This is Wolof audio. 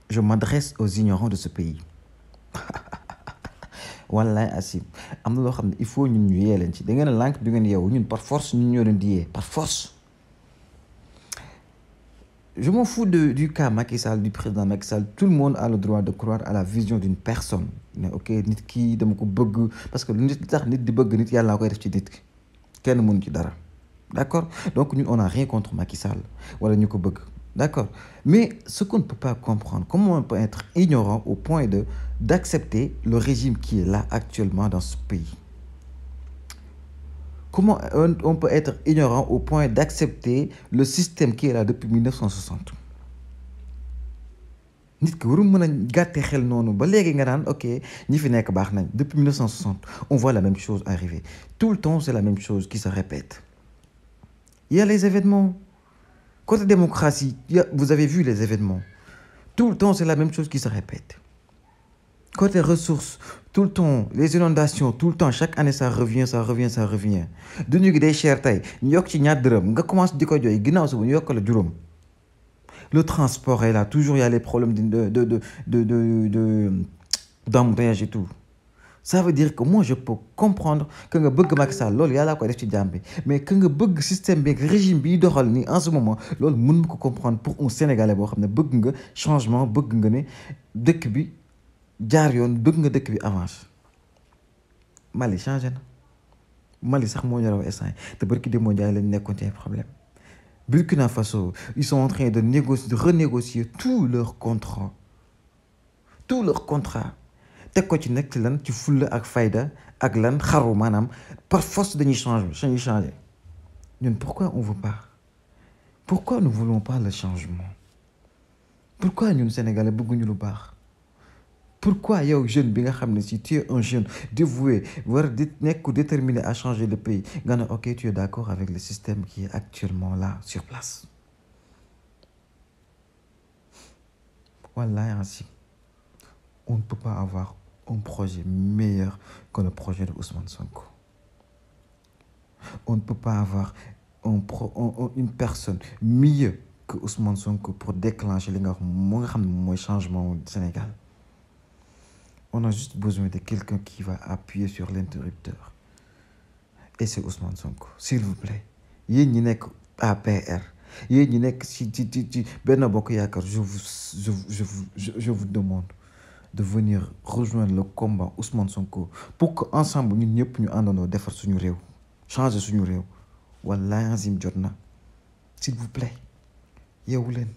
je m'adresse aux ignorants de ce pays. wallaay asim am na loo xam ne il faut ñun ñu yee leen ci da ngeen a lànk du ngeen yeewu ñun par force ñun ñoo leen di yee par force. Je m'en fous du cas Macky Sall, du président Macky Sall. Tout le monde a le droit de croire à la vision d'une personne. Mais ok nit ki dama ko bëgg parce que nit tax nit di bëgg nit yàlla koy def ci nit ki kenn mënu ci dara d'accord donc ñun on n'a rien contre Macky Sall wala ñu ko bëgg d'accord mais ce qu'on ne peut pas comprendre comment on peut être ignorant au point de d'accepter le régime qui est là actuellement dans ce pays. Comment on peut être ignorant au point d'accepter le système qui est là depuis 1960 nit ki waru mën a gàtte xel noonu ba léegi nga naan ok ñi fi nekk baax nañ depuis 1960 on voit la même chose arriver tout le temps c'est la même chose qui se répète. Il y a les événements côté démocratie vous avez vu les événements tout le temps c'est la même chose qui se répète. Côté ressources tout le temps les inondations tout le temps chaque année ça revient dund gi day cher tey ñu yokk ci ñaar dërëm nga commence di ko jooy ginnaaw suba ñu yokk la juróom. Le transport est là toujours il y a les problèmes d'embouteillage et tout ça veut dire que moi je peux comprendre que nga bëgg Macky Sall loolu yàlla koy def ci jàmm bi mais que nga bëgg système bi régime bi doxal ni en ce moment loolu mën ma ko comprendre pour un Sénégalais boo xam ne bëgg nga changement bëgg nga ne dëkk bi jaar yoon bëgg nga dëkk bi avance. Mali changé na Mali sax moo ñu raw instant te barki démb Ndiaye lañ nekkoon ci ay problème. Burkina Faso ils sont en train de renégocier tous leurs contrats teg ko ci nekk lan ci fulla ak fayda ak lan xaru maanaam par force dañuy changer ñun pourquoi on veut pas pourquoi nous voulons pas le changement pourquoi ñun Sénégalais bëgguñu lu baax pourquoi yow jeune bi nga xam ne si tu es un jeune dévoué war di nekk déterminé à changer le pays nga ne ok tu es d'accord avec le système qui est actuellement là sur place wallahi ainsi on ne peut pas avoir un projet meilleur que le projet de Ousmane Sonko. On ne peut pas avoir une personne mieux que Ousmane Sonko pour déclencher li nga xam ne mooy changement au Sénégal. On a juste besoin de quelqu'un qui va appuyer sur l'interrupteur. Et c'est Ousmane Sonko. S'il vous plaît. Yéen ñi nekk APR. Yéen ñi nekk ci Benno Bokk Yaakaar je vous demande de venir rejoindre le combat Ousmane Sonko pour que ensemble ñun ñëpp ñu àndandoo defar suñu réew changer suñu réew wallahi azim jot na s'il vous plaît yeewu leen